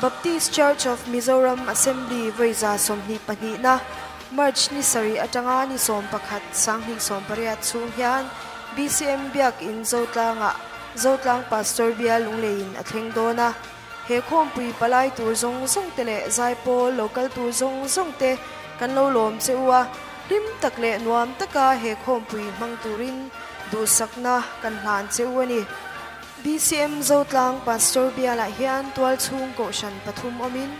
Baptist Church of Mizoram Assembly vawi 22 na March ni sarih atanga ni 11 2018 chhung hian BCM Biakin Zotlangah Zotlang Pastor Bial Lungleiin a thleng dawn a. He khawmpui palai tur zawng zawng te leh zaipawl local tur zawng zawng te kan lo lawm che u a, hlim tak leh nuam taka he khawmpui hmang turin duhsakna kan hlan che u a ni. BCM Zotlang Pastor Bialah hian tualchhung kohhran pathum awmin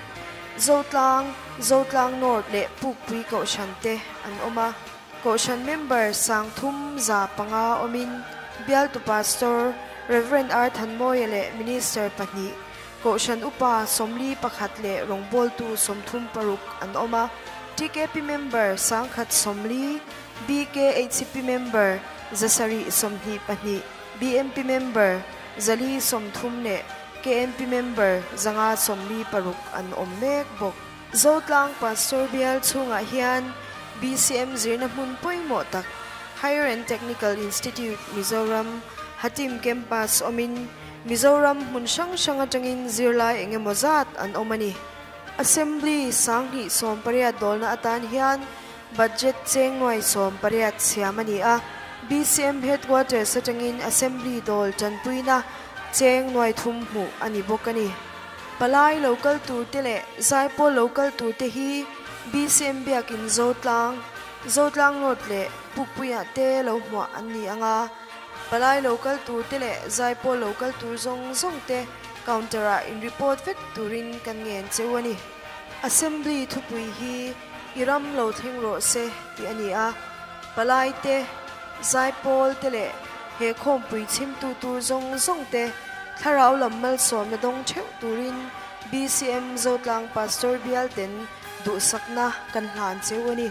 Zotlang, Zotlang North leh Pukpui kohhran te an awm a. Kohhran member 3105 awmin Bialtu Pastor Rev. R. Thanmawia leh Minister pahnih, Kohhran upa 41 leh rawngbawltu 36 an awm a. TKP member 1040, BKHP member 722, BMP member 430 leh KMP member 546 an awm mek bawk. Zotlang Pastor Bial chhungah hian BCM zirna hmun pawimawh tak Higher and Technical Institute Mizoram Hatim Campus awmin Mizoram hmun hrang hrang atangin zirlai eng emaw zat an awm a ni. Assembly 2018 dawlna atan hian budget cheng nuai 18 siam a ni a. BCM Headquarters atangin Assembly dawl tanpuina cheng nuai thum hmuh a ni bawk a ni. Palai local tur te leh zaipawl local tur te hi BCM Biakin Zotlang, Zotlang North leh Pukpuiah te lo hmuah an ni ang a. Palai local tur te leh zaipawl local tur zawng zawng te counter-ah in report vek turin kan ngen cheu a ni. Assembly thupui hi i ram lo thleng rawh se tih a ni a. Palai te, zaipawl te leh he khawmpui chhimtu tur zawng zawng te thlarau lam malsawmna dawng theuh turin BCM Zotlang Pastor Bial ten duhsakna kan hlan cheu a ni.